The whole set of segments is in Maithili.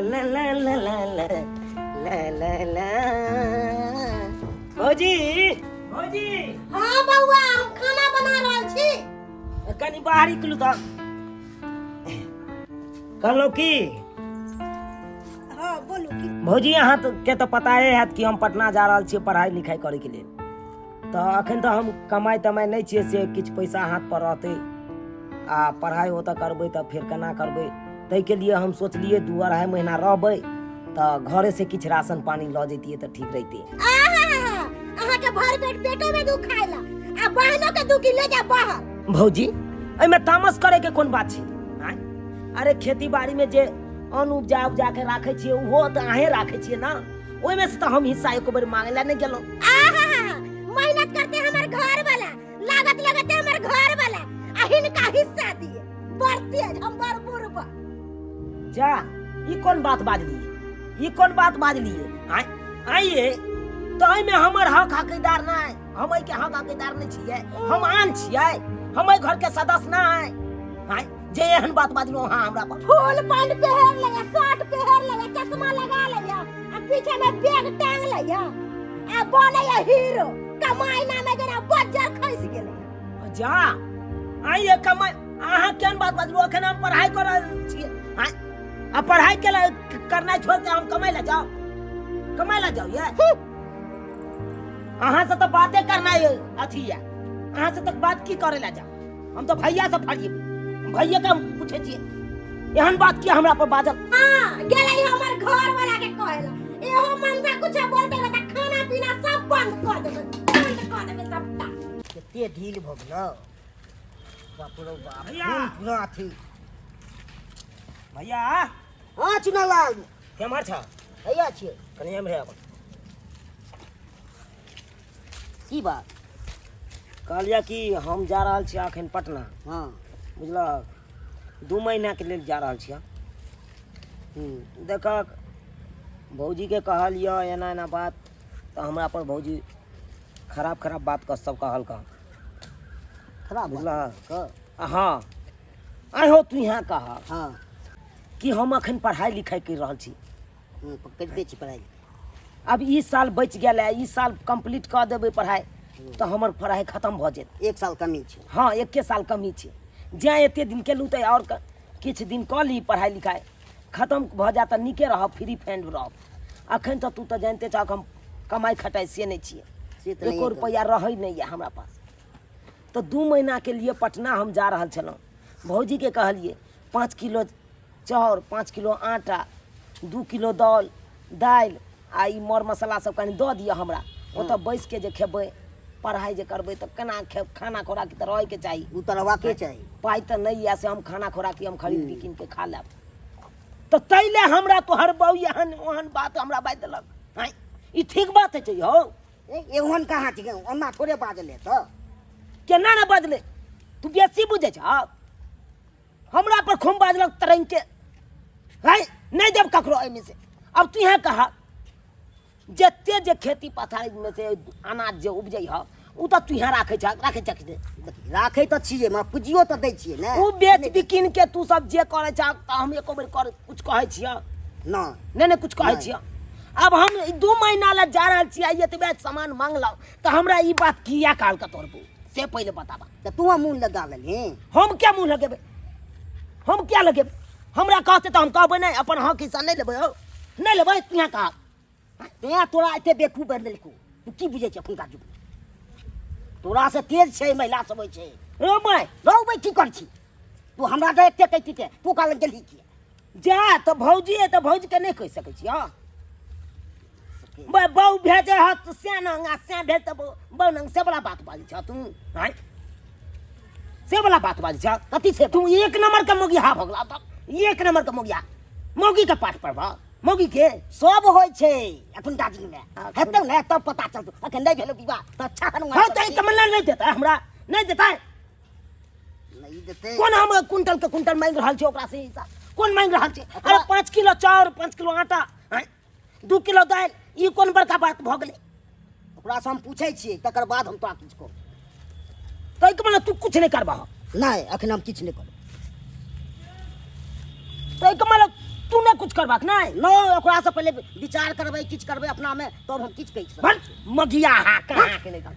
ला ला ला ला ला ला ला ला। भौजी, भौजी। हाँ बउआ, हम खाना बना रहल छी। कनी बाहर निकलू तऽ। कहलहुँ की, हाँ, बोलू की। भौजी, अहाँ तऽ के तऽ पताए हैत कि हम पटना जा रहल छियै पढ़ाइ लिखाइ करैके लेल। तऽ अखन तऽ हम कमाइ तमाइ नहि छियै, से किछु पैसा हाथ पर रहतै आ पढ़ाइ ओतऽ करबै तऽ फेर केना करबै? ताहिके लिए हम सोचलियै 2-2.5 महीना रहबै तऽ घरेसँ किछु राशन पानी लऽ जैतियै तऽ ठीक रहितै। आहा, अहाँके भर पेट पेटो में दुखाइला आ बहनों के दुखी ले जा बाहर। भौजी, एहिमे तामस करैके कोन बात छै? आँय, अरे खेती बाड़ीमे जे अन्न उपजा उपजा के राखै छियै, ओहो तऽ अहें राखै छियै ने। ओहिमे से तऽ हम हिस्सा एको बेर मांगे ला नहि गेलहुँ। आहा, मेहनत करते हमर घर वाला, लागत लगते हमर घर वाला आ हिनका हिस्सा दिए। बड़ तेज हम बड़ बुढ़बा। जा, ई कोन बात बाजलियै? ई कोन बात बाजलियै? आँय आइए तऽ एहिमे हमर हक हकदार नहि? हम एहिके हक हकदार नहि छियै? हम आन छियै? हम एहि घरके सदस्य नहि? आँय, जे एहन बात बाजलहुँ अहाँ हमरा पर। फुल पैंट पहिर लैया, शर्ट पहिर लैया, चश्मा लगा लैया आ पीछे में बैग टांग लैया आ बनैया हीरो। कमाई ना में जेना बज्जर खसि गेलै। जा, आइए कमाई, अहाँ केहन बात बाजलहुँ? अखन हम पढ़ाइ कर रहल छियै। आँय, आ पढ़ाइ के करनाइ छोड़ के हम कमाइ लए जाउ? कमाइ लए जाउ? ये अहाँ से तऽ बाते करनाइ अथी ये। अहाँ से तऽ बात की करे लए जाउ? हम तऽ भैया से फरिएबै। भैया के हम पूछै छियै, एहन बात किया हमरा पर बाजल? हाँ, गेलै हमर घर वाला के कहेला। एहो मनसा कुछ बोलते ना त खाना पीना सब बंद कर देबै, बंद कर देबै सबटा। कते ढील भऽ गेलौ, बाप रौ बाप। भैया। खून पूरा अथी। भैया। हाँ चुनालाल। केम्हर छ? भैया छियै। कनि एम्हरे आब। की बात? कहलियै कि हम जा रहल छी अखन पटना। बुझलक, 2 महीनाके लेल जा रहल छियै। देखक, भौजीके कहलियै एना एना बात, तऽ हमरा पर भौजी खराब खराब बात कऽ सब कहलक। खराब? बुझलक। कह। हँ, आइ हो तू यहाँ कह कि हम अखन पढ़ाइ लिखाइ करि रहल छी। करिते छी पढ़ाइ। अब ई साल बचि गेल है, ई साल कम्प्लीट कऽ देबै पढ़ाइ तऽ हमर पढ़ाइ खतम भऽ जेतै। एक साल कमी छै। हँ, एके साल कमी छै। जैं एते दिन केलहुँ तऽ आओर किछु दिन कऽ ली, पढ़ाइ लिखाइ खतम भऽ जायत तऽ नीके रहब, फ्री फैंड रहब। अखन तऽ तू तऽ जानिते छह, हम कमाइ खटाइ से नहि छियै। से तऽ एको नहिये। रुपैआ रहै नहि यऽ हमरा पास। तऽ 2 महीनाके लिए पटना हम जा रहल छलहुँ। भौजीके कहलियै 5 किलो चाउर, 5 किलो आटा, 2 किलो दालि आ ई मर मसाला सब कनि दऽ दिअ हमरा। ओतऽ बैसके जे खेबै, पढ़ाइ जे करबै तऽ केना खेब? खाना खोराकी तऽ रहैके चाही। ओ तऽ रहबाके चाही। पाइ तऽ नहि यऽ, से हम खाना खोराकी हम खरीद कीन के खा लेब। तऽ ताहि लए हमरा तोहर बहू एहन ओहन बात हमरा बाजि देलक। आँय, ई ठीक बात होइ छै यौ? ए, एहन कहाँ छै? ओना थोड़े बाजले तऽ। केना ने बजलै? तू बेसी बुझै छह। हमरा पर खूब बाजलक तरंग के है। नहि देब ककरो एहिमे से। अब तू यहाँ कह, जते जे खेती पथारी में से अनाज जे उपजै ह, उ तऽ तू यहाँ राखै छह, राखै छह कि नहि? देखी, राखै तऽ छियै, मगर पूँजियो तऽ दै छियै ने। उ बेच बिकिन के तू सब जे करै छह तऽ हम एको बेर कर कुछ कहै छियह? नहि। नहि, नहि कुछ कहै नहि। छियह। अब हम ई 2 महीना लए जा रहल छियै, एतबे सामान मांगलहुँ तऽ हमरा ई बात किया कहलक तोहर बहू, से पहिले बताबा। तऽ तू मुँह लगा लेलही। हम क्या मुँह लगेबै? हम क्या लगेबै? हमरा कहते तऽ हम कहबै नहि, अपन हक हिस्सा नहि लेबै हौ, नहि लेबै। तू यहाँ कह। तैं तोरा एते बेवकूफ बनेलकौ। तू की बुझै छै एखुनका युगमे तोरा से तेज छै महिला सब होइ छै? रौ my. रौ बै, की कर छी तू? हमरा तऽ एते कहती ते तू काल गेलही किया? जा, तऽ भौजी है तऽ भौजीके नहि कहि सकै छी? हँ, बहू भेजै हत तऽ सएह नंग आ सएह भेज तऽ बहु नंग, से बला बात बाजै छह तू? आँय, से बला बात बाजै छह? कथी छै? तू एक नंबर के मौगिया भऽ गेला तब, एक नंबर के मौगिया। मौगी के पाठ पढ़बह, मौगी के? सब होइ छै एखुनका दिनमे। हेतौ ने तब पता चलतौ। अखन नहि भेलौ विवाह तऽ अच्छा। हँ, तऽ एक महीना नहि देतै हमरा? नहि देतै? नहि देतै। कोन हम कुंटल के कुंटल मांगि रहल छी ओकरा से? हिसाब कोन मांगि रहल छी? अरे 5 किलो चाउर, 5 किलो आटा, आँय, 2 किलो दालि, ई कोन बड़का बात भऽ गेलै? ओकरासँ हम पूछै छियै, तकर बाद हम तोरा किछु कहब। ताहिके मतलब तू किछु नहि करबह? नहि, अखन हम किछु नहि करब। ताहिके मतलब तू नहि कुछ करबाक नहि? न, ओकरा से पहिले विचार करबै, किछु करबै अपना में, तब हम किछु कहि सकबै। भर मगिया हा कहाँ के नहीं तन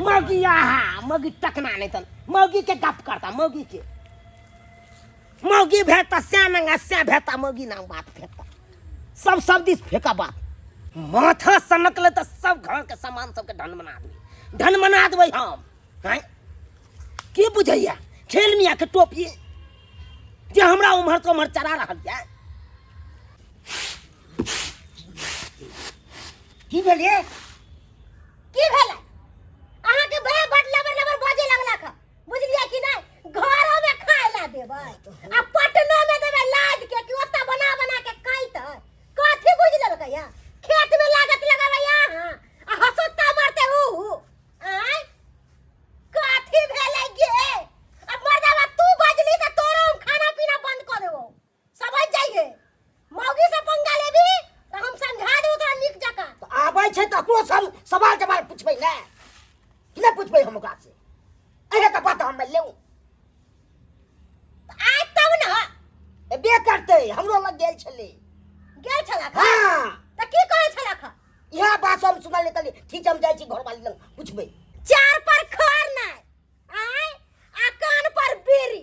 मगिया हा मगी टकना नहीं तन मौगी के गप करता मौगी के मौगी भेता स्या नंगा स्या भेता मौगी नाम बात फेंकता सब सब दिस फेंका बात माथा सनकले तो सब घर के सामान सबके ढन बना देबै, ढन बना देबै हम। हैं की बुझैया खेल मियाँ के टोपी जे हमरा उम्हर से उम्हर चरा रहल ये। की भेल ये? की भेलै? अहाँ के बड़ा बड लबर लबर बाजे लगलक हँ। बुझलियै कि नहि? घरो में खाय ला देबै आ पटनो में देबै लाद के कि ओतऽ बना बना के खैतै। कथी बुझि लेलकै हँ? खेत में लागत लगाबै अहाँ आ हसोत्ता मारतै ऊ। आँय कथी भेलै गे? अब मर्दावा तू बजली तऽ तोरो हम खाना पीना बंद कऽ देबौ, समझ जाइए। मौगी से पंगा लेबी तऽ हम समझा देबौ तोरा नीक जकाँ। तऽ आबै छै तऽ ओकरो सब सवाल जवाब पुछबै ने कि नहि पुछबै हम ओकरा से? अहे तऽ बात हम लेउ। तऽ आयत तब ने। एबे करतै, हमरो लग गेल छलै। गेल छलक? हाँ। तऽ की कहै छलक? इएह बात हम सुनल कहलियै ठीक छै, हम जाइ छी घरवाली लग पुछबै। चार पर खर नहि आय आ कान पर बीड़ी,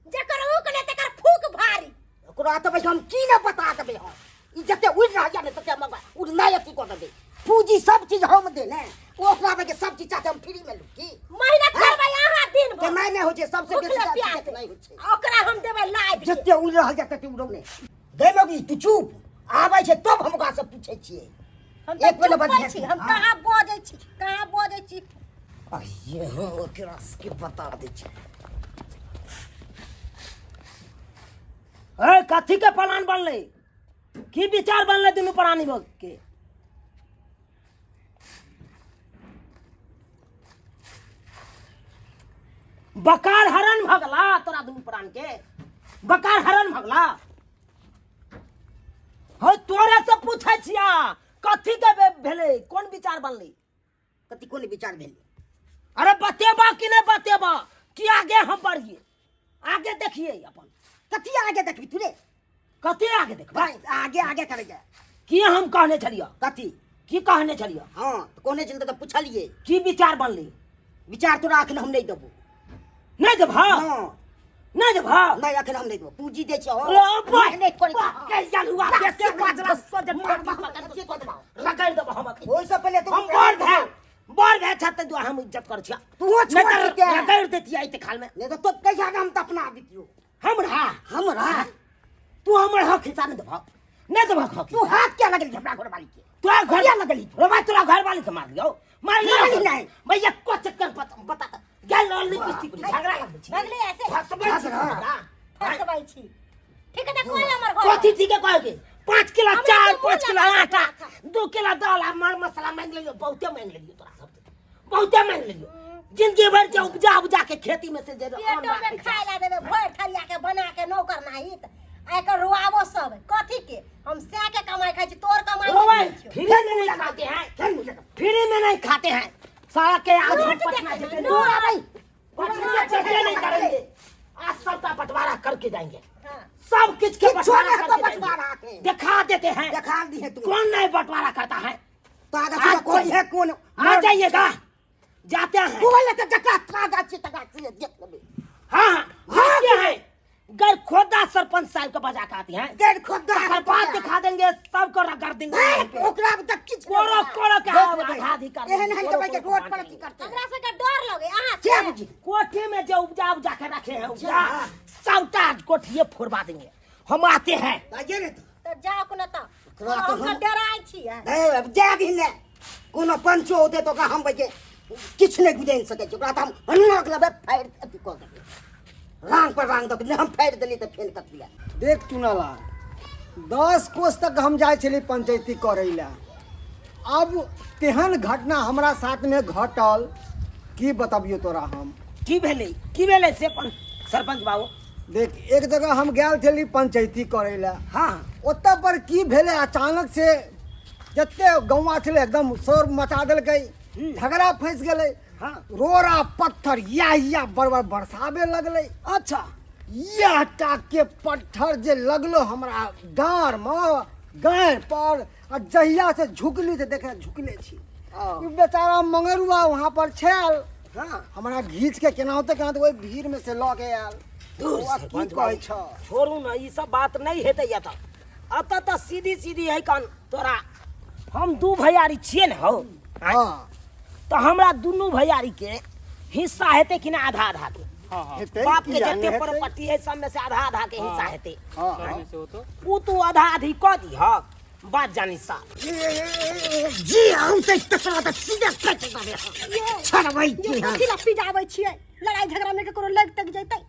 जकर ऊक नहि तकर फूक भारी। ओकरा तऽ हम की ने बता देबै हम, ई जते उड़ि रहल यऽ ने तते हम उड़नाइ अथी कऽ देबै। पूंजी सब चीज हम देने, ओ अपना के सब चीज चाहते हम फ्री में लू की? मेहनत करबै अहाँ दिन भर। कमाइ नहि होइ छै, सबसे बेसी भूखले अथी प्यासे। नहि होइ छै। आ ओकरा हम देबै लाद के। जते उड़ि रहल यऽ तते उड़ौ नहि गै मौगी, तू चुप, आबै छै तब हम ओकरा से पूछै छियै। हम तऽ एक बेर चुपे बजिहे। छी हम। हाँ। कहाँ बजै छी, कहाँ बजै छी? आइये हम ओकरा सबके बता दै छी। ए कथी के प्लान बनलै, की विचार बनलै दुनू प्राणी लोग के? बकार हरण भगला तोरा दुनू प्राण के, बकार हरण भगला। हो तोरे से पूछै छिया कथी के भेलै, कोन विचार बनलै? कथी कोन विचार भेलै? अरे बतेबा कि नहीं बतेबा कि आगे हम बढ़िए? आगे देखिए अपन। कथी आगे देखबी तू रे? कथी आगे देखबा? भाई, आगे आगे करे जा। की हम कहने छलियो? कथी की कहने छलियो? हाँ तऽ कहने छलियै तऽ पुछलियै। की विचार बनलै? विचार तोरा अखन हम नहि देबो। नहीं देबह? हाँ। नहीं देबह? नहि, अखन हम नहि देबो। पूंजी दै छियौ। ओ मेहनत करै छियौ। रगड़ देबो हम अखन। ओहिसँ पहिले तू हम बड़ भेल, बड़ भेल छत तऽ हम इज्जत कर छिया। तूहो छोड़ दिते। रगड़ देतियै एते खाल में। नहि तऽ तो कहिया हम तऽ अपना दितियौ। हमरा? हमरा? तू हमर हक हिस्सा नहि देबह, नहि देबह हक? तू हाथ क्या लगली हमरा घरवाली के? तोरा घर किया लगली? रे भाई, तोरा घरवाली के मार लियौ, मार लियौ। मारली नहि। भैया को चक्कर बता त गेल रहल नहीं कुश्ती कुश्ती झगड़ा लगै छी। भगले ऐसे। फसबै छी झगड़ा। हमरा। फसबै छी। ठीक है तऽ कोई हमर घर। कथी ठीक है कहे के? 5 किलो हमरा चावल, तऽ मुँह 5 किलो लगा आटा, राखा। 2 किलो दाल आ मर मसाला मांगि लेलियौ, बहुते मांगि लेलियौ तोरा सब, बहुते मांगि लेलियौ। जिंदगी भर जे उपजा उपजा के खेती में से जे अन्न पेटो में राखै छै। खाय ला देबै भरि थरिया के बना के नौकर नाहित आ एकर रुआबो सब कथी के? हम सै के कमाई खाइ छी, तोर कमाई ओ नहि भाई, खाइ छियौ। फ्री में नहीं खाते हैं, फ्री में नहीं खाते हैं सारा के। आज हम नोट पटना देखे जेते, ना, नोट नोट। आबै पटना जेते नहीं करेंगे, आज सबका बंटवारा करके जाएंगे। हाँ। सब किछ के किछो बंटवारा नहीं तो करके जाएंगे। बंटवारा के। दिखा देते हैं। देखा दिहे तू। कौन नहीं बंटवारा करता है? तो आगे से आज कोई है कौन? आ जाइएगा, जाते हैं। तू बोले तो जकरा था गाछी तकरा से देख लेबे। हाँ हाँ, जाते हैं। गैर खोदा सरपंच साहब के बजा के आते हैं। गैर खोदा तकर बाद दिखा देंगे सबको, रगड़ देंगे ए, वहीं पे। ओकरा तक किछु कोरो कोरो के देख लेबै। आधा आधी कर एहन देंगे, एहन कोरो के कोरो रोड के पर बांट अथी करते। हमरा सबके डर लगे अहाँ क्या से? बुझी? कोठी में जो उपजा उपजा के रखे हैं उपजा हाँ। सबटा कोठिए फोड़वा देंगे। हम आते हैं। आइए ने तऽ। तऽ जाउ कोनो तऽ। ओकरा तऽ हम हम- डराइ छियै। ए, अब जा दही ने। कोनो पंचो होतै तऽ ओकरा हम बजे किछु नहि गुजारि सकै छी। ओकरा तऽ हम हन्नाक लेबै फाड़ि अथी कऽ देबै, रांग पर रांग दऽ के। नहि हम फाड़ि देलियै तऽ फेर कथी लए? देख चुनाला, 10 कोस तक हम जाइ छली पंचायती करै लए। अब तेहन घटना हमरा साथमे घटल, की बतबियौ तोरा हम। की भेलै, की भेलै से सरपंच बाबू? देख, एक जगह हम गेल छली पंचायती करै लए। हाँ। ओतऽ पर की भेलै, अचानक से जते गौवा छलै एकदम शोर मचा देलकै, झगड़ा फँसि गेलै। हाँ। रोड़ा पत्थर या या बड़बड़ बरसाबे लगलै। अच्छा। यह टाके पत्थर जे लगलो हमरा डाँड़मे गाँड़ पर आ जहिया से झुकली से देखे झुकले छी। ई बेचारा मंगरुआ वहाँ पर छल। हाँ। हमरा घीच के केनाहुते केनाहुते ओहि भीड़ में से लऽ के आयल। दूर बौआ, की सरपंच कहै बाबू, छ? छोड़ू ने, ई सब बात नहीं हेतै एतऽ। एतऽ तऽ सीधी सीधी है कन तोरा। हम दू भैयारी छियै ने हौ। हाँ। तऽ हमरा दुनू भैयारी के हिस्सा हेतै कि ना आधा आधा के? हाँ हाँ। हेतै, बाप के किया जते नहि हेतै? प्रॉपर्टी है सब में से आधा आधा के हिस्सा हेतै। हाँ, सब हाँ। में से होतो। ऊ तू आधा आधी कऽ दीह, बात जानी सा। जी हम तऽ तकरा तऽ सीधे कटि देबै। छोड़बै ये की हम? कथी ला पिजाबै छियै? लड़ाई झगड़ा में ककरो लग तक जैतै।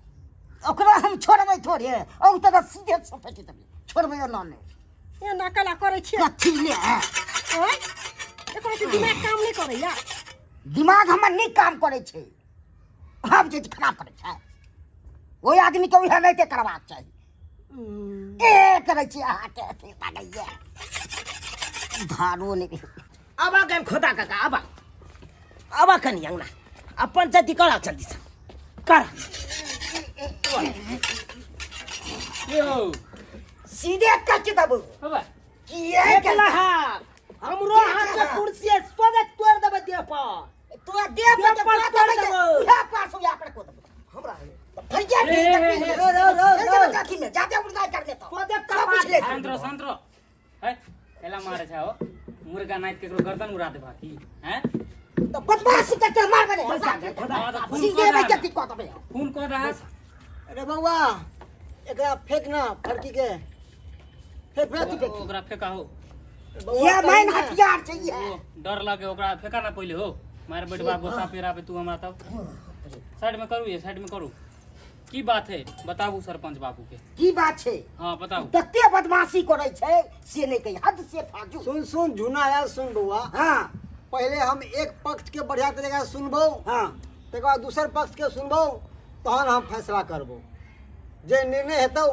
ओकरा हम छोड़बै थोड़े, औ तऽ सीधे सपेटि देबै, छोड़बै ना नहि। एना कला करै छियै? कथी ले? आँय? एकरो से दिमाग काम नहि करैया। दिमाग हमर नीक काम करै छै, हम जे खराब करै छै ओहि आदमी के उएह नहि करबाक चाही। ए करै छी अहाँके अथी लागैया धारो नहि। आबा गन खोदा काका, आबा आबा कनि अंगना आ पंचायती करा जल्दी से कर। के हो? सीधे कच देबो। बाबा। किए देख लहक, हमरो हाथ के कुर्सी है, सोझे तोड़ देबै देह पर। तोरा देह पर देह पर तोरा तोड़ देबै, देबो। उएह पास उएह पर को देबो। हमरा फिर जा ए, ए, ए, ए, रो, रो, रो, रो। जाति में जाते उड़दा कर लेता। सोझे सब कपार कुछ ले। शांत रहो, शांत रहो। है एला मारे छै हो मुर्गा नाइत केकरो गर्दन उड़ा देबा की हैं? तो बदमाशी करते मार बने। पैसा दे, खोदा। हाँ, तो खून सीधे कऽ में दहा। जति को देबे। खून कऽ दहा। अरे बौआ, एकरा फेंक ना, फड़की के फेंक, फेंक, फेंक। ओकरा फेंका हो। बौआ, ये मैन कही ना। हथियार चाहिए। ओ डर लगे, ओकरा फेंका ना पहिले हो। मार बैठबा गोसा पेरा पे तू हमरा। तब साइड में करू, ये साइड में करू। की बात है बताबू सरपंच बाबू के। की बात छै? हाँ बताबू। तते बदमाशी करै छै से नहि कही, हद से फाजू। सुन सुन झुना यार, सुन बौआ। हाँ। पहले हम एक पक्ष के बढ़िया तरीका से सुनबो। हाँ। तकर बाद दोसर पक्ष के सुनबो, तहन हम फैसला करबो। जे निर्णय हेतौ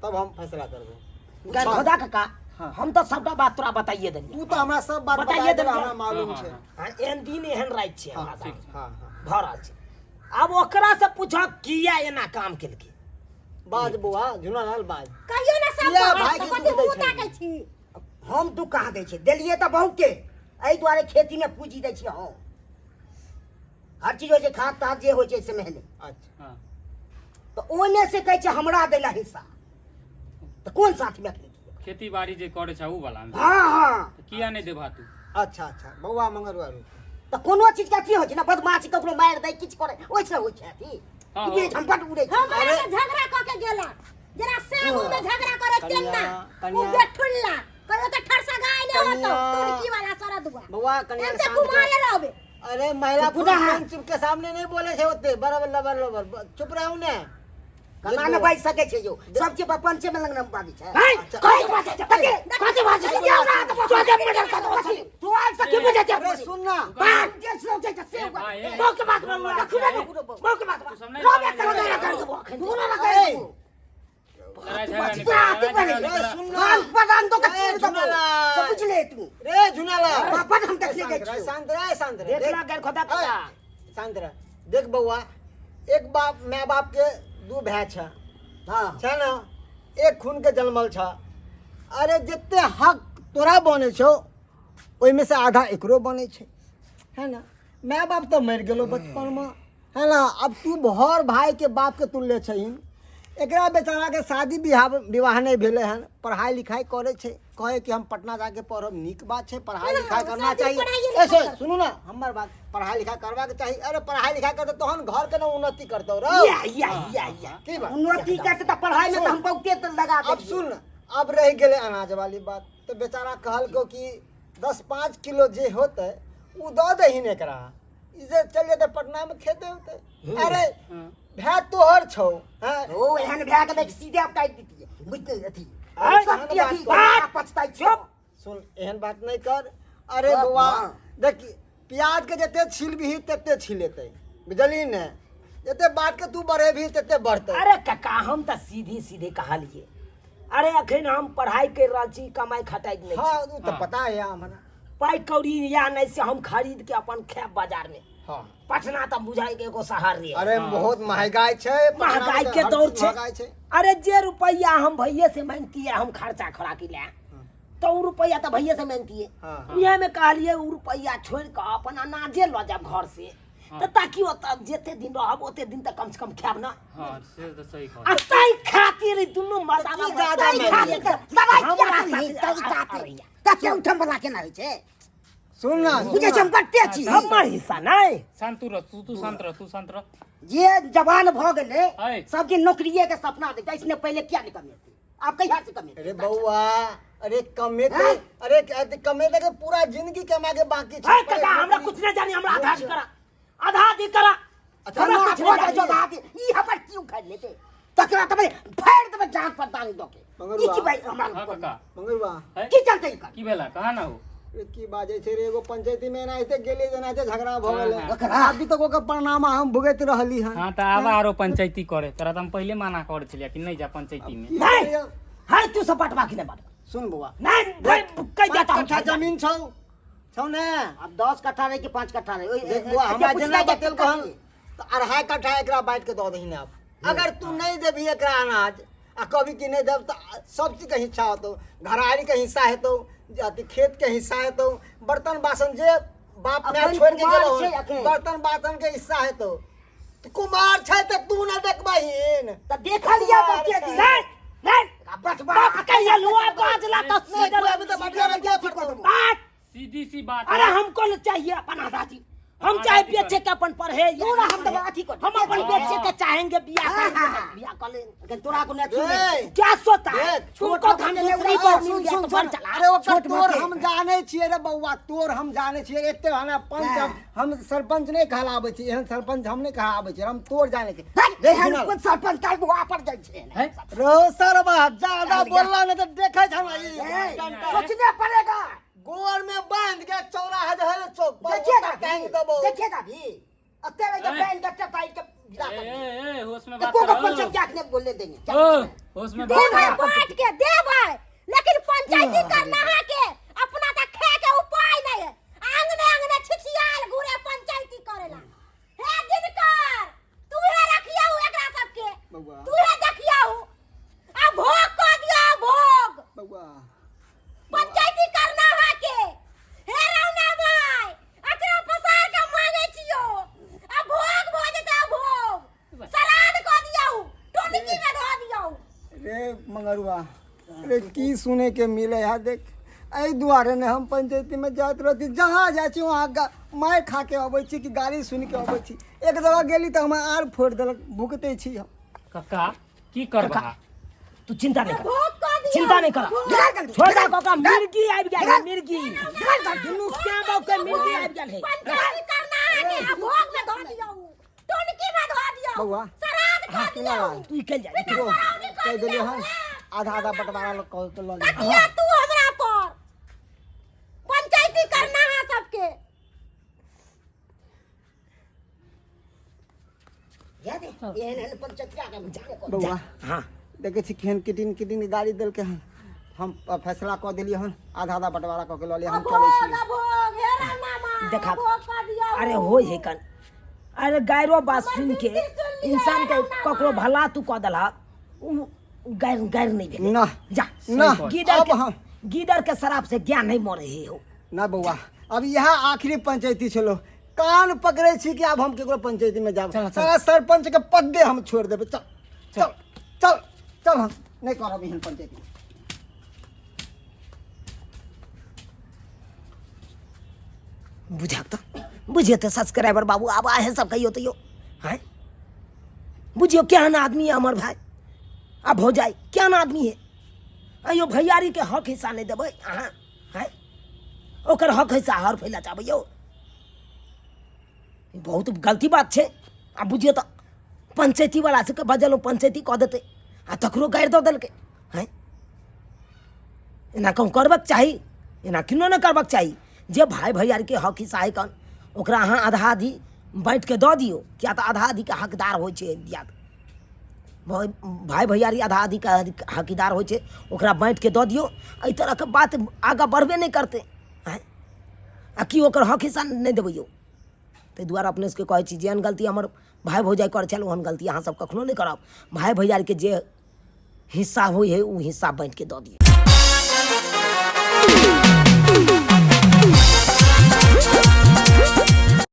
तब हम फैसला करबो। गैर खोदा काका, हाँ। हम तो सबटा बात तोरा बताइए देलियै। तू तो हमरा सब बात बताइए बताइए देला, देलियै। हमरा मालूम हाँ, छै। हाँ, हाँ, एहन दिन एहन राति छै हमरा ठीक साथ छै। हाँ, हाँ। भऽ रहल छै। आब ओकरा से पूछह किया एना काम केलकै। बाज बौआ झुनालाल, बाज। कहियो ना सब किया बात, भाई के कथी दुख दै मुँह छै? ताकै छी? हम दुख कहाँ दै छियै? देलियै तऽ बहुते, एहि दुआरे खेतीमे पूँजी दै छियै हम। हर चीज होइ छै, खाद ताद जे होइ छै से मेहनत। अच्छा। हाँ। तऽ ओहिमे से कहै छै हमरा दै ला हिस्सा, तऽ कोन साथमे अखनी दियै? खेती बाड़ी जे करे छै उ वाला में। हाँ हाँ। तऽ किया नहि देबा तू? अच्छा अच्छा बौआ मंगरुआ रुक। तऽ कोनो चीज के अथी होइ छै ने, बदमाशी ककरो मारि दै किछु करै ओहिसँ होइ छै अथी। हाँ, कि हो। हम बड उड़ै छी। हमरा से झगड़ा कऽ के गेला, जेना सेबू में झगड़ा करे कनिया, तेना। उ कनिया। बेठुल्ला कहियो तऽ ठरसा गाय नहि होतो। कनिया। तुर्की वाला सरदुआ। बौआ कनिया हम तऽ शांत रह। कुमारे रहबे। अरे महिला तो गुनाह है। पंच के सामने नहीं बोले छे ओते बराबर लबर लबर, चुप रहू ने। कना ने बाजि सकै छै यौ, सब चीज पंचे में लगना बाजै छै। है, अच्छा। कथी बाजै छै? कथी? कथी बाजै छै? यौ, रात में सोझे मर्डर कऽ देबो छली। तू आइ से की बुझै छै? अरे सुन ना। बात जे सोचै छै से ए भाई, ए। मौके के बात मानू, रखू ना, मौके के बात तू सब नहीं रोबे मानै करो, छै। कर देबो अखन। तू ना कर ए। देबो। लड़ाई झगड़ा नहीं बात करा, लड़ाई झगड़ा बने। नहीं करा। सुन ना। कान पर रंग दो के ए, चीर देबो। झुनालाल। सब बुझ ले तू। रे झुनालाल। बाबा हम देखने शांत जाइ रह, छियौ। शांत रह, शांत रह। देख ला गैर खोदा काका। शांत रह। देख बौआ, एक बाप my बाप के दू भाय छ। हाँ। छै ना, एक खून के जन्मल छ। अरे जते हक तोरा बनै छौ ओहिमे से आधा एकरो बनै छै, है ना? My बाप तऽ मरि गेलो बचपन में, है ना? अब तू भर भाई के बाप के तुल्य छहिन। एकरा बेचारा के शादी बियाह विवाह नहि भेलै हन, पढ़ाई लिखाई करै छै, कहै कि हम पटना जाके पढ़ब। नीक बात छै, पढ़ाई लिखाई करना शादी चाही। पढ़ाइए ए, लिखाई सुन, सुनू ना हमर बात, पढ़ाई लिखाई करबाक चाही। अरे पढ़ाई लिखाई करतौ तहन घर के ना उन्नति करतौ रौ। या या या या। की बात? उन्नति करतै तऽ पढ़ाई में तऽ हम बहुते तऽ लगा अब देलियै। सुन, अब रहि गेलै अनाज वाली बात, तऽ बेचारा कहलकौ कि 10-5 किलो जे होतै ओ दऽ दहीन एकरा, ई जे चलि जेतै पटना में खेते होतै। अरे भाय तोहर छौ, हैं? ओ एहन भए गेलै कि सीधे आब काटि दितियै, बुझते अथी। आँय, सब की अथी, बात। पछताइ छियौ। सुन, एहन बात नहीं कर। अरे बाप बौआ माँ। देख, प्याज के जते छिलबिही तते छिलेतै, बुझलही ने? जते बात के तू बढ़ेबही तते बढ़तै। अरे काका, हम तऽ सीधे सीधे कहलियै। अरे अखन हम पढ़ाई कर रहल छी, कमाई खटाई नहि हाँ, छी। उ तऽ पता है हमरा। पाइ कौड़ी या नहि से हम खरीद के अपन खायब बाजार में। हाँ। पटना तऽ बुझाइ के एगो शहर रे अरे बहुत महंगाई छै पटना में महंगाई तऽ के हर दौर चीज छै। महंगाई छै अरे जे रुपैया हम भैये से मांगतियै हम खर्चा खोराकी ले तऽ उ रुपैया तऽ भैये से मांगतियै हाँ। उएह में कहलियै उ रुपैया छोड़ि कऽ अपन अनाजे लऽ जायब घर से तऽ ताकि ओतऽ जते दिन रहब ओते दिन तऽ कम से कम खायब ना हाँ से तऽ सही कहल आ ताहि खातिर ई दुनू मर्दाना की ज्यादा ताहि मानि खातिर लिअ? दवाई हमरा किया साथे तरी ताते अबैया। तते उठम वाला केना होइ छै सुन ना बुझै छै हम बड्डे छी हमर हिस्सा नहि शांत रह तू तू शांत रह तू शांत रह जे जवान भऽ गेलै ऐ। सबके नौकरिये के सपना देखै इसने पहिले किया नहि कमेतै आब कहिया से कमेतै अरे बौआ अरे कमेते हैं? अरे कमेते के पूरा जिंदगी कमा के बाकी छै है काका हमरा कुछ नहीं जानी हमरा आधा दी करा आधा दी करा अच्छा, हमरा हमरा कुछ भऽ नहीं जाइ छौ जानी आदि ई हमर की उखाड़ि लेतै तकरा तऽ फाड़ि देबै जान पर दान दऽ के मगर ई बा- की भाई हमरा हाँ काका मंगरुआ है की चलतै एकर की भेला कहा ना हो रे की बाजै छै रे एगो पंचायती में एनाहिते गेलियै जे एनाहिते झगड़ा भऽ गेलै हाँ, ओकरा? अभी तक ओकर परिणाम हम भुगैत रहली हन हाँ तऽ आब आरो पंचायती करे तोरा तऽ हम पहिले मना करे छलियै कि नहीं जा पंचायती में की नहीं। करियै? है तू सब बटवा कि नहीं बटवा सुन बौआ नहीं भाई कह पाँच देता हूँ कट्ठा जमीन छौ छौ ने आब 10 कट्ठा रहै कि 5 कट्ठा रहै ओहि- देख बौआ एते हमरा पुछनाइ जेना जे बतेलको हन तऽ अढ़ाई कट्ठा एकरा बाँटि के दऽ दहीन आब अगर तू नहीं देबही एकरा अनाज आ कभी कि नहीं देब तऽ सब चीज के हिस्सा होतौ घरारी के हिस्सा हेतौ अथी खेत के हिस्सा हेतौ बर्तन बासन जे बाप माय अखन छोड़ के कुमार गेलो छै अखन। बर्तन बासन के हिस्सा हेतौ तऽ कुमार छै तऽ तू ना देखबहीन तऽ देखलियै कुमार बच्चे छै। दिन नहीं नहीं बटवा बाप के ये लुआ बाजला तो नहीं, तू अभी तऽ बटिया में क्या फटको देबो? बात सीधी सी बात अरे है। हमको न चाहिए अपन आजादी हम हाँ, चाहे आजादी बेचे के अपन पढ़े या तू ना हम पढ़े। तो अथी कर हम अपन बेचे के चाहेंगे बियाह हाँ, करेंगे हाँ, हाँ। बियाह कर लेंगे अखन तोरा को नहीं ए, क्या सोचता है देख, तुमको छोट धन बच्चे दूसरी ले को सुन, मिल गया सुन, तो सुन। बड़ चला अरे ओकर छोट तोर बाटे। हम जानै छियै रे बौआ तोर हम जानै छियै एते हना पंच हम हम सरपंच नहि कहलाबै छी एहन सरपंच हम नहि कहाबै छी हम तोर जानै छी देख एहन सुनल। कोन सरपंच काल बुआ पर जाइ छै है रो सरबा ज्यादा बोलला ने तऽ देखै छ हमरा ई ए, डंटा। सोचने पड़ेगा गोर में बांध के चौराहा जे है ने चौक पर देखिएगा ओतऽ टांग भी देबो देखिएगा भी अते रह ए। बहन के चटाई के गिरा ए कर ए ए होश में बात एको को करो पंचम क्या ने बोलने देंगे ओ होश में बात देबै करो बाँट के देबै लेकिन पंचायती करना है के अपना तऽ खे के उपाय नहीं है आंगने आंगने छिछियाल घूरे पंचायती करेला हे दिनकर तू हे रखिया हूँ एकरा सबके बौआ। तू हे देखिया हूँ आ भोग कऽ दिया भोग बौआ पंचायती करना है के हे रौना भाई अचरा पसार के मांगे छियो आ भोग भो जेते आ भोग सलाद कऽ दियौ टोनकी में धऽ दियौ रे मंगरुआ रे की सुने के मिले है देख एहि दुआरे ने हम पंचायती में जाइत रहती जहाँ जाइ छी वहाँ मारि खा के अबै छी कि गाली सुनि के अबै छी एक जगह गेली तऽ हमरा आर फोड़ि देलक भुगतै छी हम कक्का की करबा तू चिंता नहीं कर भोग कऽ दियौ चिंता नहीं कर निकाल जल्दी छोड़ दे काका मिर्गी आबि गेल है मिर्गी निकाल जल्दी दुनू श्याम के मिर्गी आबि गेल है पंचायती करना है के आ भोग में धऽ दियौ टोनकी में धऽ दियौ बौआ, सलाद कऽ हाँ, दियौ केना तू निकल जा निकल। जो कहि देलियै हन आधा आधा बंटवारा लोग कह के लऽ लिअ तकिया तू हमरा पर पंचायती करना है सबके जा दे एहन एहन पंचतिया के जाने को बौआ हाँ देखै छी केहन किटिन किटिन गाड़ी देलकै हन हम फैसला कऽ देलियै हन आधा आधा बंटवारा कऽ के लऽ लिअ हम चलै भोग छी भोग हे रामा देखा। भोग कऽ दियौ अरे होय है कन अरे गायरो बात सुन के इंसान के ककरो भला तू कऽ देलहक उ गायर गायर नहीं भेलै ना जा ना गीदड़ अब के हम गीदड़ के शराब से ज्ञान नहीं मरे हे हो ना बौआ अब इएह आखिरी पंचायती छलो कान पकड़े छी कि आब हम केकरो पंचायती में जाब चल, चल। सारा सरपंच के पदे हम छोड़ देबै चल चल चल चल हम नहीं करब एहन पंचायती बुझक तऽ बुझियो तऽ सब्सक्राइबर बाबू आब आहे सब कहियो तो यो हैं बुझियो केहन आदमी है हमर भाई आ भौजाई केहन आदमी है अयो भैयारी के हक हिस्सा नहीं देबै अहाँ हैं ओकर हक हिस्सा हर फैला चाहबै यौ बहुत गलती बात छै आ बुझियो तऽ पंचायती वाला सबके बजलहुँ पंचायती कऽ देतै आ तकरो गारि दऽ देलकै हैं एना कहूँ करबाक चाही एना किनो नहि करबाक चाही जे भाय भैयारीके हक हिस्सा हइ कन ओकरा अहाँ आधा आधी बाँटिके दऽ दियौ किया तऽ आधा आधीके हकदार होइ छै दियाद भाय भैयारी आधा आधीके हकदार होइ छै ओकरा बाँटिके दऽ दियौ एहि तरहके बात आगाँ बढ़बे नहि करतै आँय आ की ओकर हक हिस्सा नहि देबै यौ ताहि दुआरे अपने सबके कहै छी, जेहन गलती हमर भाय भौजाइ करै छल ओहन गलती अहाँ सब कखनो नहि करब। भाय भैयारीके जे हिस्सा होइ हइ ओ हिस्सा बाँटिके दऽ दियौ।